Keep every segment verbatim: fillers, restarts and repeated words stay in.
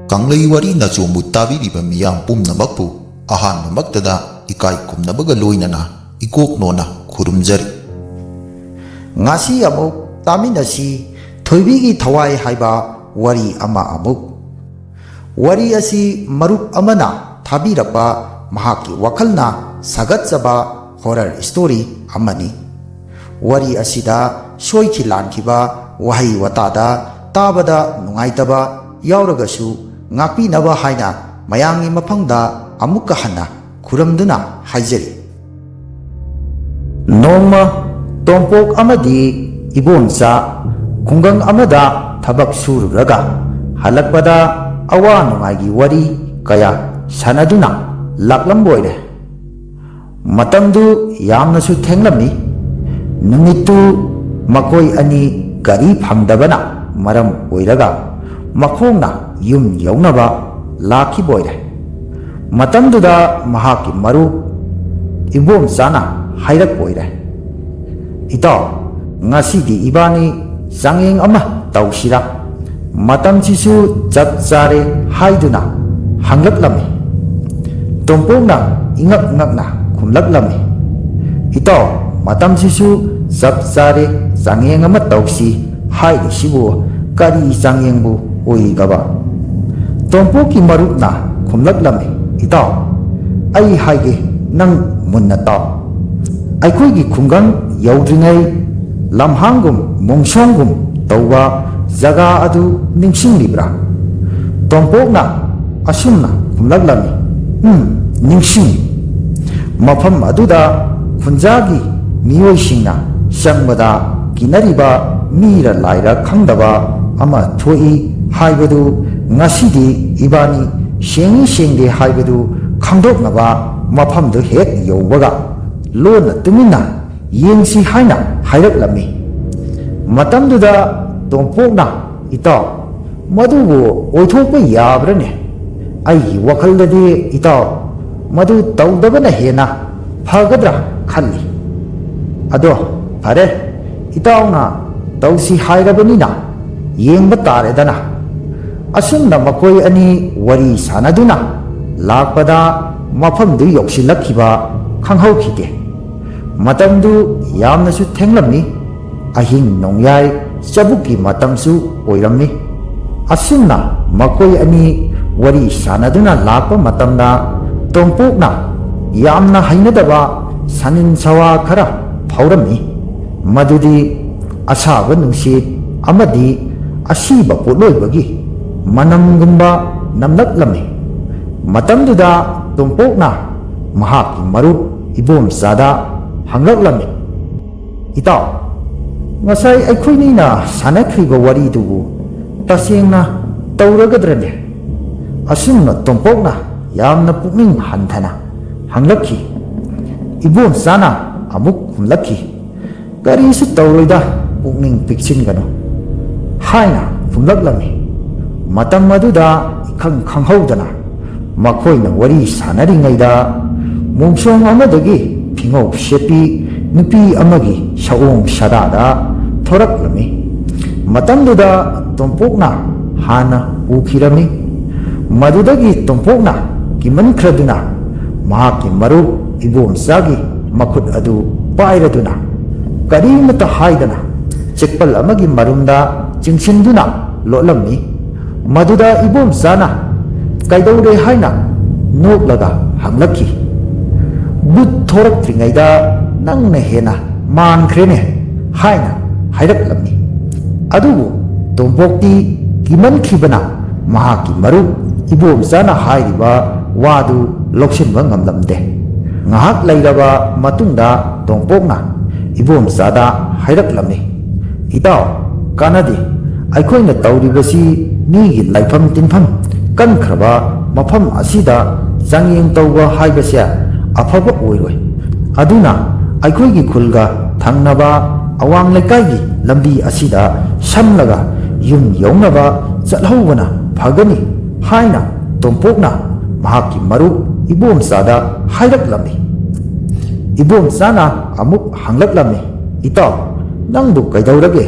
ꯀꯪꯂꯩ ꯋꯥꯔꯤ ꯅꯆꯣꯝꯕꯨ ꯇꯥꯕꯤꯔꯤꯕ ꯃꯤꯌꯥꯝ ꯄꯨꯝꯅꯃꯛꯄꯨ ꯑꯍꯥꯟꯕꯃꯛꯇꯗ ꯏꯀꯥꯏ ꯈꯨꯝꯅꯕꯒ ꯂꯣꯏꯅꯅ ꯏꯀꯣꯛ ꯅꯣꯟꯅ ꯈꯨꯔꯨꯝꯖꯔꯤ꯫ ꯉꯁꯤ ꯑꯃꯨꯛ ꯇꯥꯃꯤꯟꯅꯁꯤ ꯊꯣꯏꯕꯤꯒꯤ ꯊꯋꯥꯏ ꯍꯥꯏꯕ ꯋꯥꯔꯤ ꯑꯃ ꯑꯃꯨꯛ꯫ ꯋꯥꯔꯤ ꯑꯁꯤ ꯃꯔꯨꯞ ꯑꯃꯅ ꯊꯥꯕꯤꯔꯛꯄ ꯃꯍꯥꯛꯀꯤ ꯋꯥꯈꯜꯅ ꯁꯥꯒꯠꯆꯕ horror story ꯑꯃꯅꯤ꯫ ꯋꯥꯔꯤ ꯑꯁꯤꯗ ꯁꯣꯏꯈꯤ ꯂꯥꯟꯈꯤꯕ ꯋꯥꯍꯩ ꯋꯥꯇꯥꯗ ꯇꯥꯕꯗ ꯅꯨꯡꯉꯥꯏꯇꯕ ꯌꯥꯎꯔꯒꯁꯨ ꯉꯥꯛꯄꯤꯅꯕ ꯍꯥꯏꯅ ꯃꯌꯥꯝꯒꯤ ꯃꯐꯝꯗ ꯑꯃꯨꯛꯀ ꯍꯟꯅ ꯈꯨꯔꯨꯝꯗꯨꯅ ꯍꯥꯏꯖꯔꯤ꯫ ꯅꯣꯡꯃ ꯇꯣꯝꯄꯣꯛ ꯑꯃꯗꯤ ꯏꯕꯣꯝꯆꯥ ꯈꯨꯡꯒꯪ ꯑꯃꯗ ꯊꯕꯛ ꯁꯨꯔꯨꯔꯒ ꯍꯜꯂꯛꯄꯗ ꯑꯋꯥ ꯅꯨꯡꯉꯥꯏꯒꯤ ꯋꯥꯔꯤ ꯀꯌꯥ ꯁꯥꯟꯅꯗꯨꯅ ꯂꯥꯛꯂꯝꯕ ꯑꯣꯏꯔꯦ꯫ ꯃꯇꯝꯗꯨ ꯌꯥꯝꯅꯁꯨ ꯊꯦꯡꯂꯝꯃꯤ꯫ ꯅꯨꯃꯤꯠꯇꯨ ꯃꯈꯣꯏ ꯑꯅꯤ ꯒꯥꯔꯤ ꯐꯪꯗꯕꯅ ꯃꯔꯝ ꯑꯣꯏꯔꯒ ꯃꯈꯣꯡꯅ ꯌꯨꯝ ꯌꯧꯅꯕ ꯂꯥꯛꯈꯤꯕ ꯑꯣꯏꯔꯦ꯫ ꯃꯇꯝꯗꯨꯗ ꯃꯍꯥꯛꯀꯤ ꯃꯔꯨꯞ ꯏꯕꯣꯝꯆꯥꯅ ꯍꯥꯏꯔꯛꯄ ꯑꯣꯏꯔꯦ, "ꯏꯇꯥꯎ, ꯉꯁꯤꯗꯤ ꯏꯕꯥꯅꯤ ꯆꯥꯡꯌꯦꯡ ꯑꯃ ꯇꯧꯁꯤꯔꯥ? ꯃꯇꯝꯁꯤꯁꯨ ꯆꯞ ꯆꯥꯔꯦ" ꯍꯥꯏꯗꯨꯅ ꯍꯪꯂꯛꯂꯝꯃꯤ꯫ ꯇꯣꯝꯄꯣꯛꯅ ꯏꯉꯛ ꯉꯛꯅ ꯈꯨꯝꯂꯛꯂꯝꯃꯤ, "ꯏꯇꯥꯎ, ꯃꯇꯝꯁꯤꯁꯨ ꯆꯞ ꯆꯥꯔꯦ, ꯆꯥꯡꯌꯦꯡ ꯑꯃ ꯇꯧꯁꯤ ꯍꯥꯏꯔꯤꯁꯤꯕꯨ ꯀꯔꯤ ꯆꯥꯡꯌꯦꯡꯕꯨ ꯑꯣꯏꯔꯤꯒꯕ?" ꯇꯣꯝꯄꯣꯛꯀꯤ ꯃꯔꯨꯞꯅ ꯈꯨꯝꯂꯛꯂꯝꯃꯤ, "ꯏꯇꯥꯎ, ꯑꯩ ꯍꯥꯏꯒꯦ, ꯅꯪ ꯃꯨꯟꯅ ꯇꯥꯎ꯫ ꯑꯩꯈꯣꯏꯒꯤ ꯈꯨꯡꯒꯪ ꯌꯧꯗ꯭ꯔꯤꯉꯩ ꯂꯝꯍꯥꯡꯒꯨꯝ ꯃꯣꯡꯁꯣꯡꯒꯨꯝ ꯇꯧꯕ ꯖꯒꯥ ꯑꯗꯨ ꯅꯤꯡꯁꯤꯡꯂꯤꯕ꯭ꯔꯥ?" ꯇꯣꯝꯄꯣꯛꯅ ꯑꯁꯨꯝꯅ ꯈꯨꯝꯂꯛꯂꯝꯃꯤ, "ꯎꯝ, ꯅꯤꯡꯁꯤꯡꯏ꯫ ꯃꯐꯝ ꯑꯗꯨꯗ ꯈꯨꯟꯖꯥꯒꯤ ꯃꯤꯑꯣꯏꯁꯤꯡꯅ ꯆꯪꯕꯗ ꯀꯤꯅꯔꯤꯕ ꯃꯤꯔ ꯂꯥꯏꯔ ꯈꯪꯗꯕ ꯑꯃ ꯊꯣꯛꯏ ꯍꯥꯏꯕꯗꯨ ꯉꯁꯤꯗꯤ ꯏꯕꯥꯅꯤ ꯁꯦꯡꯏ ꯁꯦꯡꯗꯦ ꯍꯥꯏꯕꯗꯨ ꯈꯪꯗꯣꯛꯅꯕ ꯃꯐꯝꯗꯨ ꯍꯦꯛ ꯌꯧꯕꯒ ꯂꯣꯟꯅ ꯇꯨꯃꯤꯟꯅ ꯌꯦꯡꯁꯤ" ꯍꯥꯏꯅ ꯍꯥꯏꯔꯛꯂꯝꯃꯤ꯫ ꯃꯇꯝꯗꯨꯗ ꯇꯣꯝꯄꯣꯛꯅ, "ꯏꯇꯥꯎ, ꯃꯗꯨꯕꯨ ꯑꯣꯏꯊꯣꯛꯄ ꯌꯥꯕ꯭ꯔꯅꯦ? ꯑꯩꯒꯤ ꯋꯥꯈꯜꯗꯗꯤ, ꯏꯇꯥꯎ, ꯃꯗꯨ ꯇꯧꯗꯕꯅ ꯍꯦꯟꯅ ꯐꯒꯗ꯭ꯔꯥ ꯈꯜꯂꯤ꯫ ꯑꯗꯣ ꯐꯔꯦ, ꯏꯇꯥꯎꯅ ꯇꯧꯁꯤ ꯍꯥꯏꯔꯕꯅꯤꯅ ꯌꯦꯡꯕ ꯇꯥꯔꯦꯗꯅ꯫ ꯑꯁꯨꯝꯅ ꯃꯈꯣꯏ ꯑꯅꯤ ꯋꯥꯔꯤ ꯁꯥꯟꯅꯗꯨꯅ ꯂꯥꯛꯄꯗ ꯃꯐꯝꯗꯨ ꯌꯧꯁꯤꯜꯂꯛꯈꯤꯕ ꯈꯪꯍꯧꯈꯤꯗꯦ꯫ ꯃꯇꯝꯗꯨ ꯌꯥꯝꯅꯁꯨ ꯊꯦꯡꯂꯝꯃꯤ꯫ ꯑꯍꯤꯡ ꯅꯣꯡꯌꯥꯏ ꯆꯕꯨꯛꯀꯤ ꯃꯇꯝꯁꯨ ꯑꯣꯏꯔꯝꯃꯤ꯫ ꯑꯁꯨꯝꯅ ꯃꯈꯣꯏ ꯑꯅꯤ ꯋꯥꯔꯤ ꯁꯥꯟꯅꯗꯨꯅ ꯂꯥꯛꯄ ꯃꯇꯝꯗ ꯇꯣꯝꯄꯣꯛꯅ ꯌꯥꯝꯅ ꯍꯩꯅꯗꯕ ꯁꯅꯤꯟ ꯁꯋꯥ ꯈꯔ ꯐꯥꯎꯔꯝꯃꯤ꯫ ꯃꯗꯨꯗꯤ ꯑꯁꯥꯕ ꯅꯨꯡꯁꯤꯠ ꯑꯃꯗꯤ ꯑꯁꯤꯕ ꯄꯣꯠꯂꯣꯏꯕꯒꯤ ꯃꯅꯝꯒꯨꯝꯕ ꯅꯝꯂꯛꯂꯝꯃꯤ꯫ ꯃꯇꯝꯗꯨꯗ ꯇꯣꯝꯄꯣꯛꯅ ꯃꯍꯥꯛꯀꯤ ꯃꯔꯨꯞ ꯏꯕꯣꯝꯆꯥꯗ ꯍꯪꯂꯛꯂꯝꯃꯤ, "ꯏꯇꯥꯎ, ꯉꯁꯥꯏ ꯑꯩꯈꯣꯏꯅꯤꯅ ꯁꯥꯟꯅꯈ꯭ꯔꯤꯕ ꯋꯥꯔꯤꯗꯨꯕꯨ ꯇꯁꯦꯡꯅ ꯇꯧꯔꯒꯗ꯭ꯔꯅꯦ?" ꯑꯁꯨꯝꯅ ꯇꯣꯝꯄꯣꯛꯅ ꯌꯥꯝꯅ ꯄꯨꯛꯅꯤꯡ ꯍꯟꯊꯅ ꯍꯪꯂꯛꯈꯤ꯫ ꯏꯕꯣꯝꯆꯥꯅ ꯑꯃꯨꯛ ꯈꯨꯝꯂꯛꯈꯤ, "ꯀꯔꯤꯁꯨ ꯇꯧꯔꯣꯏꯗ, ꯄꯨꯛꯅꯤꯡ ꯄꯤꯛꯁꯤꯟꯒꯅꯨ" ꯍꯥꯏꯅ ꯈꯨꯝꯂꯛꯂꯝꯃꯤ꯫ ꯃꯇꯝ ꯑꯗꯨꯗ ꯏꯈꯪ ꯈꯪꯍꯧꯗꯅ ꯃꯈꯣꯏꯅ ꯋꯥꯔꯤ ꯁꯥꯟꯅꯔꯤꯉꯩꯗ ꯃꯣꯡꯁꯣꯡ ꯑꯃꯗꯒꯤ ꯐꯤꯉꯧ ꯁꯦꯠꯄꯤ ꯅꯨꯄꯤ ꯑꯃꯒꯤ ꯁꯑꯣꯡ ꯁꯥꯗꯥꯗ ꯊꯣꯔꯛꯂꯝꯃꯤ꯫ ꯃꯇꯝꯗꯨꯗ ꯇꯣꯝꯄꯣꯛꯅ ꯍꯥꯟꯅ ꯎꯈꯤꯔꯝꯃꯤ꯫ ꯃꯗꯨꯗꯒꯤ ꯇꯣꯝꯄꯣꯛꯅ ꯀꯤꯃꯟꯈ꯭ꯔꯗꯨꯅ ꯃꯍꯥꯛꯀꯤ ꯃꯔꯨꯞ ꯏꯕꯣꯝꯆꯥꯒꯤ ꯃꯈꯨꯠ ꯑꯗꯨ ꯄꯥꯏꯔꯗꯨꯅ ꯀꯔꯤꯃꯠꯇ ꯍꯥꯏꯗꯅ ꯆꯦꯛꯄꯜ ꯑꯃꯒꯤ ꯃꯔꯨꯝꯗ ꯆꯤꯡꯁꯤꯟꯗꯨꯅ ꯂꯣꯠꯂꯝꯃꯤ꯫ ꯃꯗꯨꯗ ꯏꯕꯣꯝꯆꯥꯅ "ꯀꯩꯗꯧꯔꯦ?" ꯍꯥꯏꯅ ꯅꯣꯛꯂꯒ ꯍꯪꯂꯛꯈꯤ꯫ "ꯕꯨꯠ ꯊꯣꯔꯛꯇ꯭ꯔꯤꯉꯩꯗ ꯅꯪꯅ ꯍꯦꯟꯅ ꯃꯥꯟꯈ꯭ꯔꯦꯅꯦ" ꯍꯥꯏꯅ ꯍꯥꯏꯔꯛꯂꯝꯃꯤ꯫ ꯑꯗꯨꯕꯨ ꯇꯣꯝꯄꯣꯛꯇꯤ ꯀꯤꯃꯟꯈꯤꯕꯅ ꯃꯍꯥꯛꯀꯤ ꯃꯔꯨꯞ ꯏꯕꯣꯝꯆꯥꯅ ꯍꯥꯏꯔꯤꯕ ꯋꯥꯗꯨ ꯂꯧꯁꯤꯟꯕ ꯉꯝꯂꯝꯗꯦ꯫ ꯉꯥꯏꯍꯥꯛ ꯂꯩꯔꯕ ꯃꯇꯨꯡꯗ ꯇꯣꯝꯄꯣꯛꯅ ꯏꯕꯣꯝꯆꯥꯗ ꯍꯥꯏꯔꯛꯂꯝꯃꯤ, "ꯏꯇꯥꯎ, ꯀꯥꯟꯅꯗꯦ꯫ ꯑꯩꯈꯣꯏꯅ ꯇꯧꯔꯤꯕꯁꯤ ꯃꯤꯒꯤ ꯂꯥꯏꯐꯝ ꯇꯤꯟꯐꯝ ꯀꯟꯈ꯭ꯔꯕ ꯃꯐꯝ ꯑꯁꯤꯗ ꯆꯥꯡꯌꯦꯡ ꯇꯧꯕ ꯍꯥꯏꯕꯁꯦ ꯑꯐꯕ ꯑꯣꯏꯔꯣꯏ꯫ ꯑꯗꯨꯅ ꯑꯩꯈꯣꯏꯒꯤ ꯈꯨꯜꯒ ꯊꯪꯅꯕ ꯑꯋꯥꯡ ꯂꯩꯀꯥꯏꯒꯤ ꯂꯝꯕꯤ ꯑꯁꯤꯗ ꯁꯝꯂꯒ ꯌꯨꯝ ꯌꯧꯅꯕ ꯆꯠꯍꯧꯕꯅ ꯐꯒꯅꯤ" ꯍꯥꯏꯅ ꯇꯣꯝꯄꯣꯛꯅ ꯃꯍꯥꯛꯀꯤ ꯃꯔꯨꯞ ꯏꯕꯣꯝꯆꯥꯗ ꯍꯥꯏꯔꯛꯂꯝꯃꯤ꯫ ꯏꯕꯣꯝꯆꯥꯅ ꯑꯃꯨꯛ ꯍꯪꯂꯛꯂꯝꯃꯤ, "ꯏꯇꯥꯎ, ꯅꯪꯕꯨ ꯀꯩꯗꯧꯔꯒꯦ?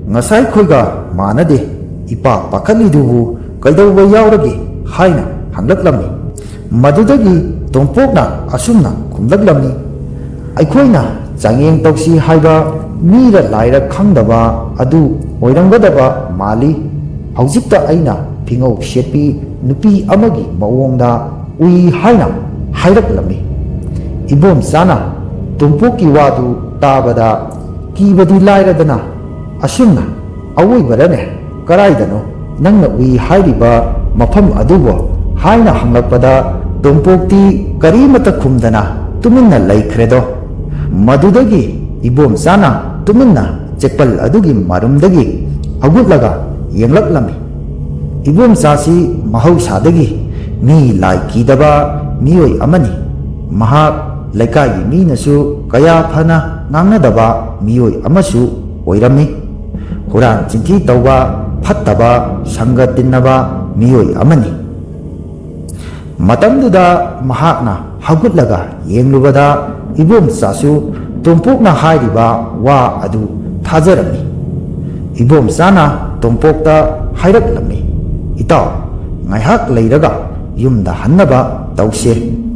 ꯉꯁꯥꯏꯈꯣꯏꯒ ꯃꯥꯟꯅꯗꯦ꯫ ꯏꯄꯥ ꯄꯥꯈꯠꯂꯤꯗꯨꯕꯨ ꯀꯩꯗꯧꯕ ꯌꯥꯎꯔꯒꯦ?" ꯍꯥꯏꯅ ꯍꯪꯂꯛꯂꯝꯃꯤ꯫ ꯃꯗꯨꯗꯒꯤ ꯇꯣꯝꯄꯣꯛꯅ ꯑꯁꯨꯝꯅ ꯈꯨꯝꯂꯛꯂꯝꯃꯤ, "ꯑꯩꯈꯣꯏꯅ ꯆꯥꯡꯌꯦꯡ ꯇꯧꯁꯤ ꯍꯥꯏꯕ ꯃꯤꯔ ꯂꯥꯏꯔ ꯈꯪꯗꯕ ꯑꯗꯨ ꯑꯣꯏꯔꯝꯒꯗꯕ ꯃꯥꯜꯂꯤ꯫ ꯍꯧꯖꯤꯛꯇ ꯑꯩꯅ ꯐꯤꯉꯧ ꯁꯦꯠꯄꯤ ꯅꯨꯄꯤ ꯑꯃꯒꯤ ꯃꯑꯣꯡꯗ ꯎꯏ" ꯍꯥꯏꯅ ꯍꯥꯏꯔꯛꯂꯝꯃꯤ꯫ ꯏꯕꯣꯝꯆꯥꯅ ꯇꯣꯝꯄꯣꯛꯀꯤ ꯋꯥꯗꯨ ꯇꯥꯕꯗ ꯀꯤꯕꯗꯤ ꯂꯥꯏꯔꯗꯅ ꯑꯁꯨꯝꯅ, "ꯑꯋꯣꯏꯕꯔꯅꯦ? ꯀꯔꯥꯏꯗꯅꯣ ꯅꯪꯅ ꯎꯏ ꯍꯥꯏꯔꯤꯕ ꯃꯐꯝ ꯑꯗꯨꯕꯣ?" ꯍꯥꯏꯅ ꯍꯪꯂꯛꯄꯗ ꯇꯣꯝꯄꯣꯛꯇꯤ ꯀꯔꯤꯃꯠꯇ ꯈꯨꯝꯗꯅ ꯇꯨꯃꯤꯟꯅ ꯂꯩꯈ꯭ꯔꯦꯗꯣ꯫ ꯃꯗꯨꯗꯒꯤ ꯏꯕꯣꯝꯆꯥꯅ ꯇꯨꯃꯤꯟꯅ ꯆꯦꯛꯄꯜ ꯑꯗꯨꯒꯤ ꯃꯔꯨꯝꯗꯒꯤ ꯍꯧꯒꯠꯂꯒ ꯌꯦꯡꯂꯛꯂꯝꯃꯤ꯫ ꯏꯕꯣꯝꯆꯥꯁꯤ ꯃꯍꯧꯁꯥꯗꯒꯤ ꯃꯤ ꯂꯥꯏ ꯀꯤꯗꯕ ꯃꯤꯑꯣꯏ ꯑꯃꯅꯤ꯫ ꯃꯍꯥꯛ ꯂꯩꯀꯥꯏꯒꯤ ꯃꯤꯅꯁꯨ ꯀꯌꯥ ꯐꯅ ꯉꯥꯡꯅꯗꯕ ꯃꯤꯑꯣꯏ ꯑꯃꯁꯨ ꯑꯣꯏꯔꯝꯃꯤ꯫ ꯍꯨꯔꯥꯟ ꯆꯤꯟꯊꯤ ꯇꯧꯕ, ꯐꯠꯇꯕ ꯁꯪꯒ ꯇꯤꯟꯅꯕ ꯃꯤꯑꯣꯏ ꯑꯃꯅꯤ꯫ ꯃꯇꯝꯗꯨꯗ ꯃꯍꯥꯛꯅ ꯍꯧꯒꯠꯂꯒ ꯌꯦꯡꯂꯨꯕꯗ ꯏꯕꯣꯝꯆꯥꯁꯨ ꯇꯣꯝꯄꯣꯛꯅ ꯍꯥꯏꯔꯤꯕ ꯋꯥ ꯑꯗꯨ ꯊꯥꯖꯔꯝꯃꯤ꯫ ꯏꯕꯣꯝꯆꯥꯅ ꯇꯣꯝꯄꯣꯛꯇ ꯍꯥꯏꯔꯛꯂꯝꯃꯤ, "ꯏꯇꯥꯎ, ꯉꯥꯏꯍꯥꯛ ꯂꯩꯔꯒ ꯌꯨꯝꯗ ꯍꯟꯅꯕ ꯇꯧꯁꯦ꯫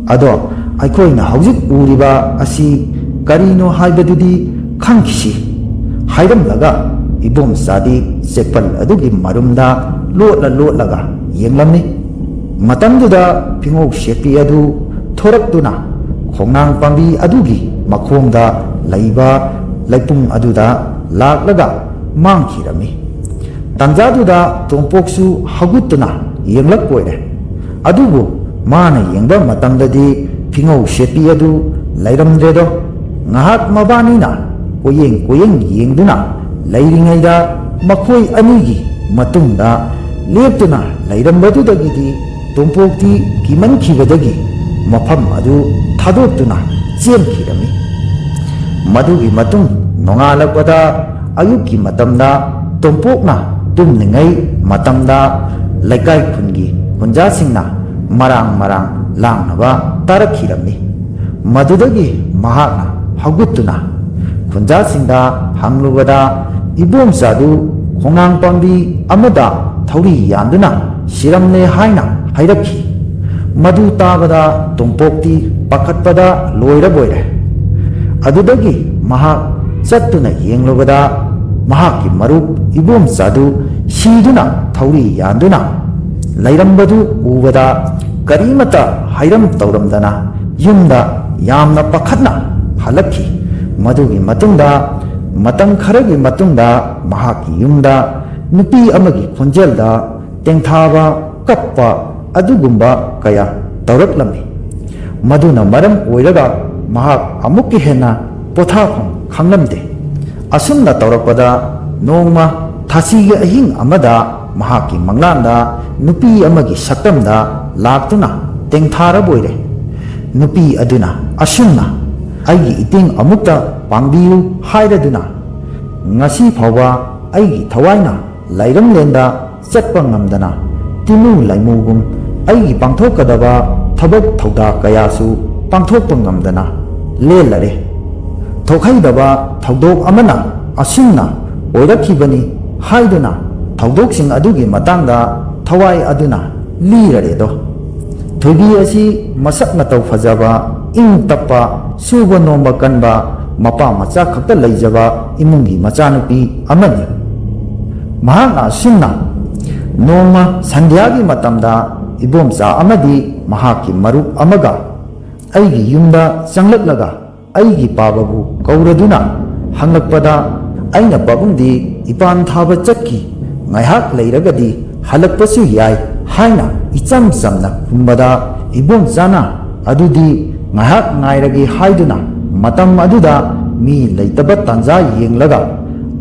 ꯑꯗꯣ ꯑꯩꯈꯣꯏꯅ ꯍꯧꯖꯤꯛ ꯎꯔꯤꯕ ꯑꯁꯤ ꯀꯔꯤꯅꯣ ꯍꯥꯏꯕꯗꯨꯗꯤ ꯈꯪꯈꯤꯁꯤ" ꯍꯥꯏꯔꯝꯂꯒ ꯏꯕꯣꯝꯆꯥꯗꯤ ꯆꯦꯛꯄꯜ ꯑꯗꯨꯒꯤ ꯃꯔꯨꯝꯗ ꯂꯣꯠꯂ ꯂꯣꯠꯂꯒ ꯌꯦꯡꯂꯝꯃꯤ꯫ ꯃꯇꯝꯗꯨꯗ ꯐꯤꯉꯧ ꯁꯦꯠꯄꯤ ꯑꯗꯨ ꯊꯣꯔꯛꯇꯨꯅ ꯈꯣꯡꯅꯥꯡ ꯄꯥꯝꯕꯤ ꯑꯗꯨꯒꯤ ꯃꯈꯣꯡꯗ ꯂꯩꯕ ꯂꯩꯄꯨꯡ ꯑꯗꯨꯗ ꯂꯥꯛꯂꯒ ꯃꯥꯡꯈꯤꯔꯝꯃꯤ꯫ ꯇꯥꯟꯖꯥꯗꯨꯗ ꯇꯣꯝꯄꯣꯛꯁꯨ ꯍꯧꯒꯠꯇꯨꯅ ꯌꯦꯡꯂꯛꯄ ꯑꯣꯏꯔꯦ꯫ ꯑꯗꯨꯕꯨ ꯃꯥꯅ ꯌꯦꯡꯕ ꯃꯇꯝꯗꯗꯤ ꯐꯤꯉꯧ ꯁꯦꯠꯄꯤ ꯑꯗꯨ ꯂꯩꯔꯝꯗ꯭ꯔꯦꯗꯣ꯫ ꯉꯥꯏꯍꯥꯛ ꯃꯕꯥꯅꯤꯅ ꯀꯣꯌꯦꯡ ꯀꯣꯌꯦꯡ ꯌꯦꯡꯗꯨꯅ ꯂꯩꯔꯤꯉꯩꯗ ꯃꯈꯣꯏ ꯑꯅꯤꯒꯤ ꯃꯇꯨꯡꯗ ꯂꯦꯞꯇꯨꯅ ꯂꯩꯔꯝꯕꯗꯨꯗꯒꯤꯗꯤ ꯇꯣꯝꯄꯣꯛꯇꯤ ꯀꯤꯃꯟꯈꯤꯕꯗꯒꯤ ꯃꯐꯝ ꯑꯗꯨ ꯊꯥꯗꯣꯛꯇꯨꯅ ꯆꯦꯟꯈꯤꯔꯝꯃꯤ꯫ ꯃꯗꯨꯒꯤ ꯃꯇꯨꯡ ꯅꯣꯡꯉꯥꯜꯂꯛꯄꯗ ꯑꯌꯨꯛꯀꯤ ꯃꯇꯝꯗ ꯇꯣꯝꯄꯣꯛꯅ ꯇꯨꯝꯂꯤꯉꯩ ꯃꯇꯝꯗ ꯂꯩꯀꯥꯏ ꯈꯨꯟꯒꯤ ꯈꯨꯟꯖꯥꯁꯤꯡꯅ ꯃꯔꯥꯡ ꯃꯔꯥꯡ ꯂꯥꯡꯅꯕ ꯇꯥꯔꯛꯈꯤꯔꯝꯃꯤ꯫ ꯃꯗꯨꯗꯒꯤ ꯃꯍꯥꯛꯅ ꯍꯧꯒꯠꯇꯨꯅ ꯈꯨꯟꯖꯥꯁꯤꯡꯗ ꯍꯪꯂꯨꯕꯗ ꯏꯕꯣꯝꯆꯥꯗꯨ ꯈꯣꯡꯅꯥꯡ ꯄꯥꯝꯕꯤ ꯑꯃꯗ ꯊꯧꯔꯤ ꯌꯥꯟꯗꯨꯅ ꯁꯤꯔꯝꯂꯦ ꯍꯥꯏꯅ ꯍꯥꯏꯔꯛꯈꯤ꯫ ꯃꯗꯨ ꯇꯥꯕꯗ ꯇꯣꯝꯄꯣꯛꯇꯤ ꯄꯥꯈꯠꯄꯗ ꯂꯣꯏꯔꯕꯣꯏꯔꯦ꯫ ꯑꯗꯨꯗꯒꯤ ꯃꯍꯥꯛ ꯆꯠꯇꯨꯅ ꯌꯦꯡꯂꯨꯕꯗ, ꯃꯍꯥꯛꯀꯤ ꯃꯔꯨꯞ ꯏꯕꯣꯝꯆꯥꯗꯨ ꯁꯤꯗꯨꯅ ꯊꯧꯔꯤ ꯌꯥꯟꯗꯨꯅ ꯂꯩꯔꯝꯕꯗꯨ ꯎꯕꯗ, ꯀꯔꯤꯃꯠꯇ ꯍꯥꯏꯔꯝ ꯇꯧꯔꯝꯗꯅ ꯌꯨꯝꯗ ꯌꯥꯝꯅ ꯄꯥꯈꯠꯅ ꯍꯜꯂꯛꯈꯤ꯫ ꯃꯗꯨꯒꯤ ꯃꯇꯨꯡꯗ, ꯃꯇꯝ ꯈꯔꯒꯤ ꯃꯇꯨꯡꯗ, ꯃꯍꯥꯛꯀꯤ ꯌꯨꯝꯗ ꯅꯨꯄꯤ ꯑꯃꯒꯤ ꯈꯣꯟꯖꯦꯜꯗ ꯇꯦꯡꯊꯥꯕ, ꯀꯞꯄ ꯑꯗꯨꯒꯨꯝꯕ ꯀꯌꯥ ꯇꯧꯔꯛꯂꯝꯃꯤ꯫ ꯃꯗꯨꯅ ꯃꯔꯝ ꯑꯣꯏꯔꯒ ꯃꯍꯥꯛ ꯑꯃꯨꯛꯀ ꯍꯦꯟꯅ ꯄꯣꯊꯥꯐꯝ ꯈꯪꯂꯝꯗꯦ꯫ ꯑꯁꯨꯝꯅ ꯇꯧꯔꯛꯄꯗ, ꯅꯣꯡꯃ ꯊꯥꯁꯤꯒꯤ ꯑꯍꯤꯡ ꯑꯃꯗ ꯃꯍꯥꯛꯀꯤ ꯃꯪꯂꯥꯟꯗ ꯅꯨꯄꯤ ꯑꯃꯒꯤ ꯁꯛꯇꯝꯗ ꯂꯥꯛꯇꯨꯅ ꯇꯦꯡꯊꯥꯔꯕꯣꯏꯔꯦ꯫ ꯅꯨꯄꯤ ꯑꯗꯨꯅ ꯑꯁꯨꯝꯅ ꯑꯩꯒꯤ ꯏꯇꯦꯡ ꯑꯃꯨꯛꯇ ꯄꯥꯡꯕꯤꯌꯨ ꯍꯥꯏꯔꯗꯨꯅ, ꯉꯁꯤ ꯐꯥꯎꯕ ꯑꯩꯒꯤ ꯊꯋꯥꯏꯅ ꯂꯥꯏꯔꯝꯂꯦꯟꯗ ꯆꯠꯄ ꯉꯝꯗꯅ, ꯇꯤꯃꯨ ꯂꯥꯏꯃꯨꯒꯨꯝ ꯑꯩꯒꯤ ꯄꯥꯡꯊꯣꯛꯀꯗꯕ ꯊꯕꯛ ꯊꯧꯗꯥ ꯀꯌꯥꯁꯨ ꯄꯥꯡꯊꯣꯛꯄ ꯉꯝꯗꯅ ꯂꯦꯜꯂꯔꯦ꯫ ꯊꯣꯛꯍꯩꯗꯕ ꯊꯧꯗꯣꯛ ꯑꯃꯅ ꯑꯁꯨꯝꯅ ꯑꯣꯏꯔꯛꯈꯤꯕꯅꯤ ꯍꯥꯏꯗꯨꯅ ꯊꯧꯗꯣꯛꯁꯤꯡ ꯑꯗꯨꯒꯤ ꯃꯇꯥꯡꯗ ꯊꯋꯥꯏ ꯑꯗꯨꯅ ꯂꯤꯔꯔꯦꯗꯣ꯫ ꯊꯣꯏꯕꯤ ꯑꯁꯤ ꯃꯁꯛ ꯃꯇꯧ ꯐꯖꯕ, ꯏꯪ ꯇꯞꯄ, ꯁꯨꯕ ꯅꯣꯝꯕ ꯀꯟꯕ, ꯃꯄꯥ ꯃꯆꯥ ꯈꯛꯇ ꯂꯩꯖꯕ ꯏꯃꯨꯡꯒꯤ ꯃꯆꯥꯅꯨꯄꯤ ꯑꯃꯅꯤ꯫ ꯃꯍꯥꯛꯅ ꯑꯁꯨꯝꯅ ꯅꯣꯡꯃ ꯁꯟꯙ꯭ꯌꯥꯒꯤ ꯃꯇꯝꯗ ꯏꯕꯣꯝꯆꯥ ꯑꯃꯗꯤ ꯃꯍꯥꯛꯀꯤ ꯃꯔꯨꯞ ꯑꯃꯒ ꯑꯩꯒꯤ ꯌꯨꯝꯗ ꯆꯪꯂꯛꯂꯒ ꯑꯩꯒꯤ ꯄꯥꯕꯕꯨ ꯀꯧꯔꯗꯨꯅ ꯍꯪꯂꯛꯄꯗ, ꯑꯩꯅ ꯄꯥꯕꯨꯡꯗꯤ ꯏꯄꯥꯟ ꯊꯥꯕ ꯆꯠꯈꯤ, ꯉꯥꯏꯍꯥꯛ ꯂꯩꯔꯒꯗꯤ ꯍꯜꯂꯛꯄꯁꯨ ꯌꯥꯏ ꯍꯥꯏꯅ ꯏꯆꯝ ꯆꯝꯅ ꯈꯨꯝꯕꯗ, ꯏꯕꯣꯝꯆꯥꯅ ꯑꯗꯨꯗꯤ ꯉꯥꯏꯍꯥꯛ ꯉꯥꯏꯔꯒꯦ ꯍꯥꯏꯗꯨꯅ ꯃꯇꯝ ꯑꯗꯨꯗ ꯃꯤ ꯂꯩꯇꯕ ꯇꯥꯟꯖꯥ ꯌꯦꯡꯂꯒ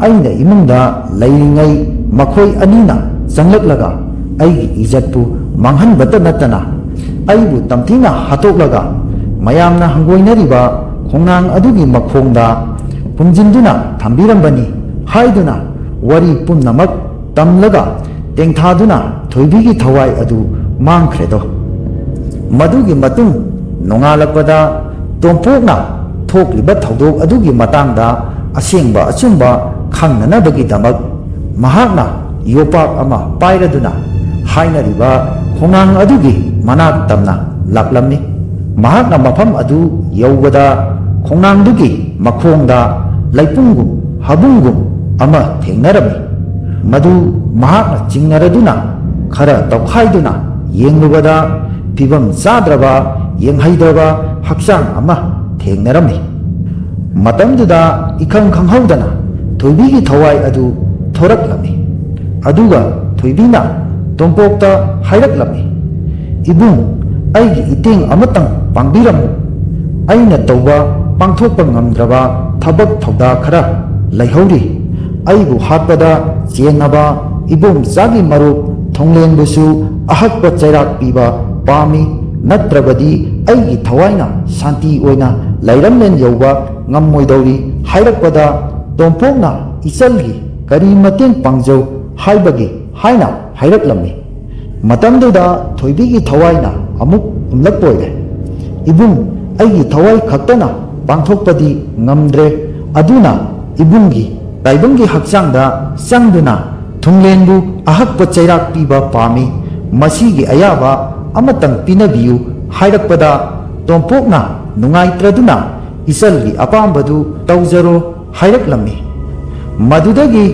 ꯑꯩꯅ ꯏꯃꯨꯡꯗ ꯂꯩꯔꯤꯉꯩ ꯃꯈꯣꯏ ꯑꯅꯤꯅ ꯆꯪꯂꯛꯂꯒ ꯑꯩꯒꯤ ꯏꯖꯠꯄꯨ ꯃꯥꯡꯍꯟꯕꯇ ꯅꯠꯇꯅ ꯑꯩꯕꯨ ꯇꯝꯊꯤꯅ ꯍꯥꯠꯇꯣꯛꯂꯒ ꯃꯌꯥꯝꯅ ꯍꯪꯒꯣꯏꯅꯔꯤꯕ ꯈꯣꯡꯅꯥꯡ ꯑꯗꯨꯒꯤ ꯃꯈꯣꯡꯗ ꯄꯨꯝꯖꯤꯟꯗꯨꯅ ꯊꯝꯕꯤꯔꯝꯕꯅꯤ ꯍꯥꯏꯗꯨꯅ ꯋꯥꯔꯤ ꯄꯨꯝꯅꯃꯛ ꯇꯝꯂꯒ ꯇꯦꯡꯊꯥꯗꯨꯅ ꯊꯣꯏꯕꯤꯒꯤ ꯊꯋꯥꯏ ꯑꯗꯨ ꯃꯥꯡꯈ꯭ꯔꯦꯗꯣ꯫ ꯃꯗꯨꯒꯤ ꯃꯇꯨꯡ ꯅꯣꯡꯉꯥꯜꯂꯛꯄꯗ ꯇꯣꯝꯄꯣꯛꯅ ꯊꯣꯛꯂꯤꯕ ꯊꯧꯗꯣꯛ ꯑꯗꯨꯒꯤ ꯃꯇꯥꯡꯗ ꯑꯁꯦꯡꯕ ꯑꯆꯨꯝꯕ ꯈꯪꯅꯅꯕꯒꯤꯗꯃꯛ ꯃꯍꯥꯛꯅ ꯌꯣꯄꯥꯛ ꯑꯃ ꯄꯥꯏꯔꯗꯨꯅ ꯍꯥꯏꯅꯔꯤꯕ ꯈꯣꯡꯅꯥꯡ ꯑꯗꯨꯒꯤ ꯃꯅꯥꯛ ꯇꯝꯅ ꯂꯥꯛꯂꯝꯃꯤ꯫ ꯃꯍꯥꯛꯅ ꯃꯐꯝ ꯑꯗꯨ ꯌꯧꯕꯗ, ꯈꯣꯡꯅꯥꯡꯗꯨꯒꯤ ꯃꯈꯣꯡꯗ ꯂꯩꯄꯨꯡꯒꯨꯝ ꯍꯥꯕꯨꯡꯒꯨꯝ ꯑꯃ ꯊꯦꯡꯅꯔꯝꯃꯤ꯫ ꯃꯗꯨ ꯃꯍꯥꯛꯅ ꯆꯤꯡꯅꯔꯗꯨꯅ ꯈꯔ ꯇꯧꯈꯥꯏꯗꯨꯅ ꯌꯦꯡꯂꯨꯕꯗ, ꯐꯤꯕꯝ ꯆꯥꯗ꯭ꯔꯕ, ꯌꯦꯡꯍꯩꯗ꯭ꯔꯕ ꯍꯛꯆꯥꯡ ꯑꯃ ꯊꯦꯡꯅꯔꯝꯃꯤ꯫ ꯃꯇꯝꯗꯨꯗ ꯏꯈꯪ ꯈꯪꯍꯧꯗꯅ ꯊꯣꯏꯕꯤꯒꯤ ꯊꯋꯥꯏ ꯑꯗꯨ ꯊꯣꯔꯛꯂꯝꯃꯤ꯫ ꯑꯗꯨꯒ ꯊꯣꯏꯕꯤꯅ ꯇꯣꯝꯄꯣꯛꯇ ꯍꯥꯏꯔꯛꯂꯝꯃꯤ, "ꯏꯕꯨꯡ, ꯑꯩꯒꯤ ꯏꯇꯦꯡ ꯑꯃꯇꯪ ꯄꯥꯡꯕꯤꯔꯝꯃꯨ꯫ ꯑꯩꯅ ꯇꯧꯕ ꯄꯥꯡꯊꯣꯛꯄ ꯉꯝꯗ꯭ꯔꯕ ꯊꯕꯛ ꯊꯧꯗꯥ ꯈꯔ ꯂꯩꯍꯧꯔꯤ꯫ ꯑꯩꯕꯨ ꯍꯥꯠꯄꯗ ꯆꯦꯟꯅꯕ ꯏꯕꯣꯝꯆꯥꯒꯤ ꯃꯔꯨꯞ ꯊꯣꯡꯂꯦꯟꯕꯨꯁꯨ ꯑꯍꯛꯄ ꯆꯩꯔꯥꯛ ꯄꯤꯕ ꯄꯥꯝꯃꯤ꯫ ꯅꯠꯇ꯭ꯔꯕꯗꯤ ꯑꯩꯒꯤ ꯊꯋꯥꯏꯅ ꯁꯥꯟꯇꯤ ꯑꯣꯏꯅ ꯂꯩꯔꯝꯂꯦꯟ ꯌꯧꯕ ꯉꯝꯃꯣꯏꯗꯧꯔꯤ" ꯍꯥꯏꯔꯛꯄꯗ, ꯇꯣꯝꯄꯣꯛꯅ ꯏꯆꯜꯒꯤ ꯀꯔꯤ ꯃꯇꯦꯡ ꯄꯥꯡꯖꯧ ꯍꯥꯏꯕꯒꯦ ꯍꯥꯏꯅ ꯍꯥꯏꯔꯛꯂꯝꯃꯤ꯫ ꯃꯇꯝꯗꯨꯗ ꯊꯣꯏꯕꯤꯒꯤ ꯊꯋꯥꯏꯅ ꯑꯃꯨꯛ ꯍꯨꯝꯂꯛꯄ ꯑꯣꯏꯔꯦ, "ꯏꯕꯨꯡ, ꯑꯩꯒꯤ ꯊꯋꯥꯏ ꯈꯛꯇꯅ ꯄꯥꯡꯊꯣꯛꯄꯗꯤ ꯉꯝꯗ꯭ꯔꯦ꯫ ꯑꯗꯨꯅ ꯏꯕꯨꯡꯒꯤ ꯇꯥꯏꯕꯪꯒꯤ ꯍꯛꯆꯥꯡꯗ ꯆꯪꯗꯨꯅ ꯊꯨꯡꯂꯦꯟꯕꯨ ꯑꯍꯛꯄ ꯆꯩꯔꯥꯛ ꯄꯤꯕ ꯄꯥꯝꯃꯤ꯫ ꯃꯁꯤꯒꯤ ꯑꯌꯥꯕ ꯑꯃꯇꯪ ꯄꯤꯅꯕꯤꯌꯨ" ꯍꯥꯏꯔꯛꯄꯗ, ꯇꯣꯝꯄꯣꯛꯅ ꯅꯨꯡꯉꯥꯏꯇ꯭ꯔꯗꯨꯅ, "ꯏꯆꯜꯒꯤ ꯑꯄꯥꯝꯕꯗꯨ ꯇꯧꯖꯔꯣ" ꯍꯥꯏꯔꯛꯂꯝꯃꯤ꯫ ꯃꯗꯨꯗꯒꯤ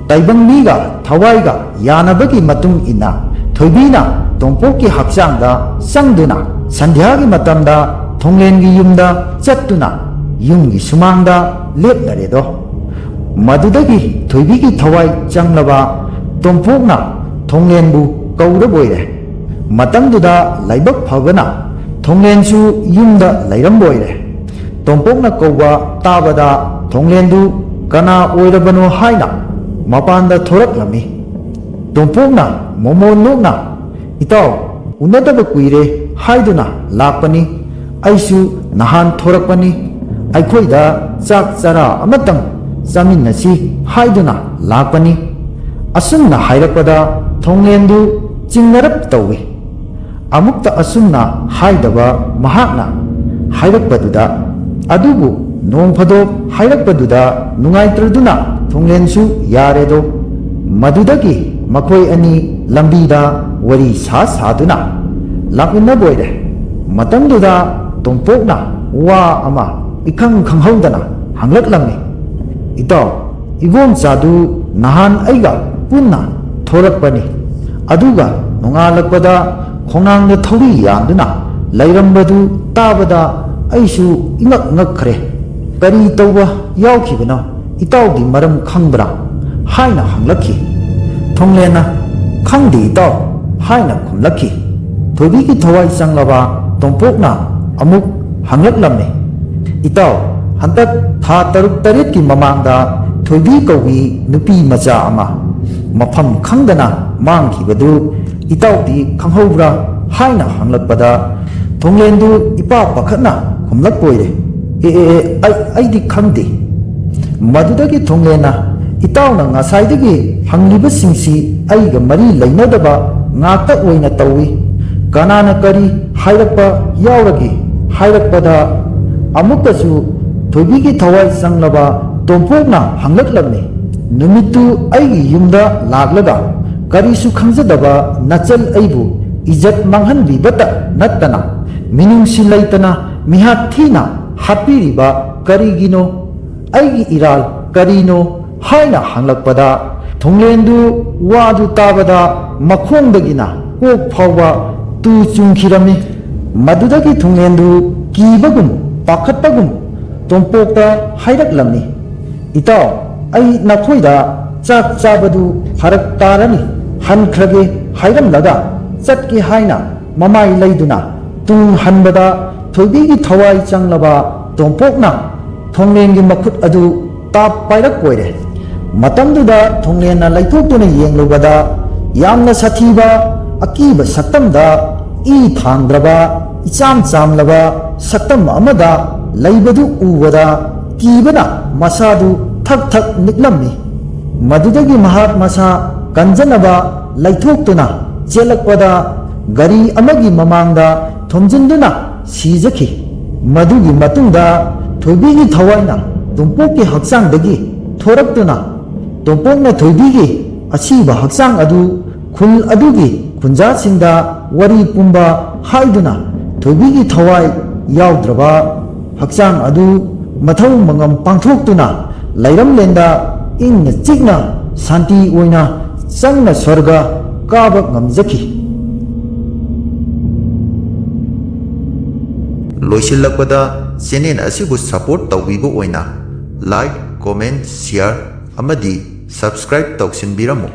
ꯇꯥꯏꯕꯪ ꯃꯤꯒ ꯊꯋꯥꯏꯒ ꯌꯥꯅꯕꯒꯤ ꯃꯇꯨꯡ ꯏꯟꯅ, ꯊꯣꯏꯕꯤꯅ ꯇꯣꯝꯄꯣꯛꯀꯤ ꯍꯛꯆꯥꯡꯗ ꯆꯪꯗꯨꯅ, ꯁꯟꯙ꯭ꯌꯥꯒꯤ ꯃꯇꯝꯗ ꯊꯣꯡꯂꯦꯟꯒꯤ ꯌꯨꯝꯗ ꯆꯠꯇꯨꯅ, ꯌꯨꯝꯒꯤ ꯁꯨꯃꯥꯡꯗ ꯂꯦꯞꯅꯔꯦꯗꯣ꯫ ꯃꯗꯨꯗꯒꯤ ꯊꯣꯏꯕꯤꯒꯤ ꯊꯋꯥꯏ ꯆꯪꯂꯕ ꯇꯣꯝꯄꯣꯛꯅ ꯊꯣꯡꯂꯦꯟꯕꯨ ꯀꯧꯔꯕꯣꯏꯔꯦ꯫ ꯃꯇꯝꯗꯨꯗ ꯂꯥꯏꯕꯛ ꯐꯕꯅ ꯊꯣꯡꯂꯦꯟꯁꯨ ꯌꯨꯝꯗ ꯂꯩꯔꯝꯕꯣꯏꯔꯦ꯫ ꯇꯣꯝꯄꯣꯛꯅ ꯀꯧꯕ ꯇꯥꯕꯗ ꯊꯣꯡꯂꯦꯟꯗꯨ ꯀꯅꯥ ꯑꯣꯏꯔꯕꯅꯣ ꯍꯥꯏꯅ ꯃꯄꯥꯟꯗ ꯊꯣꯔꯛꯂꯝꯃꯤ꯫ ꯇꯣꯝꯄꯣꯛꯅ ꯃꯣꯃꯣꯟ ꯅꯣꯛꯅ, "ꯏꯇꯥꯎ, ꯎꯅꯗꯕ ꯀꯨꯏꯔꯦ ꯍꯥꯏꯗꯨꯅ ꯂꯥꯛꯄꯅꯤ꯫ ꯑꯩꯁꯨ ꯅꯍꯥꯟ ꯊꯣꯔꯛꯄꯅꯤ꯫ ꯑꯩꯈꯣꯏꯗ ꯆꯥꯛ ꯆꯔꯥ ꯑꯃꯇꯪ ꯆꯥꯃꯤꯟꯅꯁꯤ ꯍꯥꯏꯗꯨꯅ ꯂꯥꯛꯄꯅꯤ" ꯑꯁꯨꯝꯅ ꯍꯥꯏꯔꯛꯄꯗ, ꯊꯣꯡꯂꯦꯟꯗꯨ ꯆꯤꯡꯅꯔꯞ ꯇꯧꯏ꯫ ꯑꯃꯨꯛꯇ ꯑꯁꯨꯝꯅ ꯍꯥꯏꯗꯕ ꯃꯍꯥꯛꯅ ꯍꯥꯏꯔꯛꯄꯗꯨꯗ, ꯑꯗꯨꯕꯨ ꯅꯣꯡ ꯐꯥꯗꯣꯛ ꯍꯥꯏꯔꯛꯄꯗꯨꯗ ꯅꯨꯡꯉꯥꯏꯇ꯭ꯔꯗꯨꯅ ꯊꯣꯡꯂꯦꯟꯁꯨ ꯌꯥꯔꯦꯗꯣ꯫ ꯃꯗꯨꯗꯒꯤ ꯃꯈꯣꯏ ꯑꯅꯤ ꯂꯝꯕꯤꯗ ꯋꯥꯔꯤ ꯁꯥ ꯁꯥꯗꯨꯅ ꯂꯥꯛꯃꯤꯟꯅꯕ ꯑꯣꯏꯔꯦ꯫ ꯃꯇꯝꯗꯨꯗ ꯇꯣꯝꯄꯣꯛꯅ ꯋꯥ ꯑꯃ ꯏꯈꯪ ꯈꯪꯍꯧꯗꯅ ꯍꯪꯂꯛꯂꯝꯃꯤ, "ꯏꯇꯥꯎ, ꯏꯕꯣꯝꯆꯥꯗꯨ ꯅꯍꯥꯟ ꯑꯩꯒ ꯄꯨꯟꯅ ꯊꯣꯔꯛꯄꯅꯤ꯫ ꯑꯗꯨꯒ ꯅꯣꯡꯉꯥꯜꯂꯛꯄꯗ ꯈꯣꯡꯅꯥꯡꯗ ꯊꯧꯔꯤ ꯌꯥꯟꯗꯨꯅ ꯂꯩꯔꯝꯕꯗꯨ ꯇꯥꯕꯗ ꯑꯩꯁꯨ ꯏꯉꯛ ꯉꯛꯈ꯭ꯔꯦ꯫ ꯀꯔꯤ ꯇꯧꯕ ꯌꯥꯎꯈꯤꯕꯅꯣ? ꯏꯇꯥꯎꯗꯤ ꯃꯔꯝ ꯈꯪꯕ꯭ꯔꯥ?" ꯍꯥꯏꯅ ꯍꯪꯂꯛꯈꯤ꯫ ꯊꯣꯡꯂꯦꯟꯅ, "ꯈꯪꯗꯦ ꯏꯇꯥꯎ" ꯍꯥꯏꯅ ꯈꯨꯝꯂꯛꯈꯤ꯫ ꯊꯣꯏꯕꯤꯒꯤ ꯊꯋꯥꯏ ꯆꯪꯂꯕ ꯇꯣꯝꯄꯣꯛꯅ ꯑꯃꯨꯛ ꯍꯪꯂꯛꯂꯝꯃꯤ, "ꯏꯇꯥꯎ, ꯍꯟꯗꯛ ꯊꯥ ꯇꯔꯨꯛ ꯇꯔꯦꯠꯀꯤ ꯃꯃꯥꯡꯗ ꯊꯣꯏꯕꯤ ꯀꯧꯕꯤ ꯅꯨꯄꯤ ꯃꯆꯥ ꯑꯃ ꯃꯐꯝ ꯈꯪꯗꯅ ꯃꯥꯡꯈꯤꯕꯗꯨ ꯏꯇꯥꯎꯗꯤ ꯈꯪꯍꯧꯕ꯭ꯔꯥ?" ꯍꯥꯏꯅ ꯍꯪꯂꯛꯄꯗ ꯊꯣꯡꯂꯦꯟꯗꯨ ꯏꯄꯥ ꯄꯥꯈꯠꯅ ꯈꯨꯝꯂꯛꯄ ꯑꯣꯏꯔꯦ, "ꯑꯦ, ꯑꯦ, ꯑꯦ, ꯑꯩ, ꯑꯩꯗꯤ ꯈꯪꯗꯦ꯫" ꯃꯗꯨꯗꯒꯤ ꯊꯣꯡꯂꯦꯟꯅ, "ꯏꯇꯥꯎꯅ ꯉꯁꯥꯏꯗꯒꯤ ꯍꯪꯂꯤꯕꯁꯤꯡꯁꯤ ꯑꯩꯒ ꯃꯔꯤ ꯂꯩꯅꯗꯕ ꯉꯥꯛꯇ ꯑꯣꯏꯅ ꯇꯧꯏ꯫ ꯀꯅꯥꯅ ꯀꯔꯤ ꯍꯥꯏꯔꯛꯄ ꯌꯥꯎꯔꯒꯦ?" ꯍꯥꯏꯔꯛꯄꯗ ꯑꯃꯨꯛꯀꯁꯨ ꯊꯣꯏꯕꯤꯒꯤ ꯊꯋꯥꯏ ꯆꯪꯂꯕ ꯇꯣꯝꯄꯣꯛꯅ ꯍꯪꯂꯛꯂꯝꯃꯤ, "ꯅꯨꯃꯤꯠꯇꯨ ꯑꯩꯒꯤ ꯌꯨꯝꯗ ꯂꯥꯛꯂꯒ ꯀꯔꯤꯁꯨ ꯈꯪꯖꯗꯕ ꯅꯆꯜ ꯑꯩꯕꯨ ꯏꯖꯠ ꯃꯥꯡꯍꯟꯕꯤꯕꯇ ꯅꯠꯇꯅ ꯃꯤꯅꯨꯡꯁꯤ ꯂꯩꯇꯅ ꯃꯤꯍꯥꯠ ꯊꯤꯅ ꯍꯥꯠꯄꯤꯔꯤꯕ ꯀꯔꯤꯒꯤꯅꯣ? ꯑꯩꯒꯤ ꯏꯔꯥꯜ ꯀꯔꯤꯅꯣ?" ꯍꯥꯏꯅ ꯍꯪꯂꯛꯄꯗ ꯊꯣꯡꯂꯦꯟꯗꯨ ꯋꯥꯗꯨ ꯇꯥꯕꯗ ꯃꯈꯣꯡꯗꯒꯤꯅ ꯀꯣꯛ ꯐꯥꯎꯕ ꯇꯨ ꯆꯨꯡꯈꯤꯔꯝꯃꯤ꯫ ꯃꯗꯨꯗꯒꯤ ꯊꯣꯡꯂꯦꯟꯗꯨ ꯀꯤꯕꯒꯨꯝ ꯄꯥꯈꯠꯄꯒꯨꯝ ꯇꯣꯝꯄꯣꯛꯇ ꯍꯥꯏꯔꯛꯂꯝꯃꯤ, "ꯏꯇꯥꯎ, ꯑꯩ ꯅꯈꯣꯏꯗ ꯆꯥꯛ ꯆꯥꯕꯗꯨ ꯐꯔꯛ ꯇꯥꯔꯅꯤ, ꯍꯟꯈ꯭ꯔꯒꯦ" ꯍꯥꯏꯔꯝꯂꯒ ꯆꯠꯀꯦ ꯍꯥꯏꯅ ꯃꯃꯥꯏ ꯂꯩꯗꯨꯅ ꯇꯨꯡ ꯍꯟꯕꯗ ꯊꯣꯏꯕꯤꯒꯤ ꯊꯋꯥꯏ ꯆꯪꯂꯕ ꯇꯣꯝꯄꯣꯛꯅ ꯊꯣꯡꯂꯦꯟꯒꯤ ꯃꯈꯨꯠ ꯑꯗꯨ ꯇꯥꯞ ꯄꯥꯏꯔꯛꯄ ꯑꯣꯏꯔꯦ꯫ ꯃꯇꯝꯗꯨꯗ ꯊꯣꯡꯂꯦꯟꯅ ꯂꯩꯊꯣꯛꯇꯨꯅ ꯌꯦꯡꯂꯨꯕꯗ ꯌꯥꯝꯅ ꯁꯥꯊꯤꯕ ꯑꯀꯤꯕ ꯁꯛꯇꯝꯗ ꯏ ꯊꯥꯡꯗ꯭ꯔꯕ ꯏꯆꯥꯝ ꯆꯥꯝꯂꯕ ꯁꯛꯇꯝ ꯑꯃꯗ ꯂꯩꯕꯗꯨ ꯎꯕꯗ ꯀꯤꯕꯅ ꯃꯁꯥꯗꯨ ꯊꯛ ꯊꯛ ꯅꯤꯛꯂꯝꯃꯤ꯫ ꯃꯗꯨꯗꯒꯤ ꯃꯍꯥꯛ ꯃꯁꯥ ꯀꯟꯖꯅꯕ ꯂꯩꯊꯣꯛꯇꯨꯅ ꯆꯦꯜꯂꯛꯄꯗ ꯒꯥꯔꯤ ꯑꯃꯒꯤ ꯃꯃꯥꯡꯗ ꯊꯣꯝꯖꯤꯟꯗꯨꯅ ꯁꯤꯖꯈꯤ꯫ ꯃꯗꯨꯒꯤ ꯃꯇꯨꯡꯗ ꯊꯣꯏꯕꯤꯒꯤ ꯊꯋꯥꯏꯅ ꯇꯣꯝꯄꯣꯛꯀꯤ ꯍꯛꯆꯥꯡꯗꯒꯤ ꯊꯣꯔꯛꯇꯨꯅ ꯇꯣꯝꯄꯣꯛꯅ ꯊꯣꯏꯕꯤꯒꯤ ꯑꯁꯤꯕ ꯍꯛꯆꯥꯡ ꯑꯗꯨ ꯈꯨꯜ ꯑꯗꯨꯒꯤ ꯈꯨꯟꯖꯥꯁꯤꯡꯗ ꯋꯥꯔꯤ ꯄꯨꯝꯕ ꯍꯥꯏꯗꯨꯅ ꯊꯣꯏꯕꯤꯒꯤ ꯊꯋꯥꯏ ꯌꯥꯎꯗ꯭ꯔꯕ ꯍꯛꯆꯥꯡ ꯑꯗꯨ ꯃꯊꯧ ꯃꯉꯝ ꯄꯥꯡꯊꯣꯛꯇꯨꯅ ꯂꯩꯔꯝꯂꯦꯟꯗ ꯏꯪꯅ ꯆꯤꯛꯅ ꯁꯥꯟꯇꯤ ꯑꯣꯏꯅ ꯆꯪꯅ ꯁ꯭ꯋꯔꯒ ꯀꯥꯕ ꯉꯝꯖꯈꯤ꯫ ꯂꯣꯏꯁꯤꯜꯂꯛꯄꯗ, ꯆꯦꯅꯦꯜ ꯑꯁꯤꯕꯨ ꯁꯄꯣꯔꯠ ꯇꯧꯕꯤꯕ ꯑꯣꯏꯅ ꯂꯥꯏꯛ, ꯀꯣꯃꯦꯟ, ꯁꯤꯌꯥꯔ ꯑꯃꯗꯤ ꯁꯕꯁꯀ꯭ꯔꯥꯏꯕ ꯇꯧꯁꯤꯟꯕꯤꯔꯝꯃꯨ꯫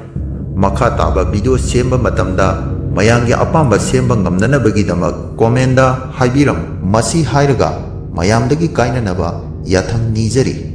ꯃꯈꯥ ꯇꯥꯕ ꯚꯤꯗꯤꯑꯣ ꯁꯦꯝꯕ ꯃꯇꯝꯗ ꯃꯌꯥꯝꯒꯤ ꯑꯄꯥꯝꯕ ꯁꯦꯝꯕ ꯉꯝꯅꯅꯕꯒꯤꯗꯃꯛ ꯀꯣꯃꯦꯟꯗ ꯍꯥꯏꯕꯤꯔꯝꯃꯨ꯫ ꯃꯁꯤ ꯍꯥꯏꯔꯒ ꯃꯌꯥꯝꯗꯒꯤ ꯀꯥꯏꯅꯅꯕ ꯌꯥꯊꯪ ꯅꯤꯖꯔꯤ꯫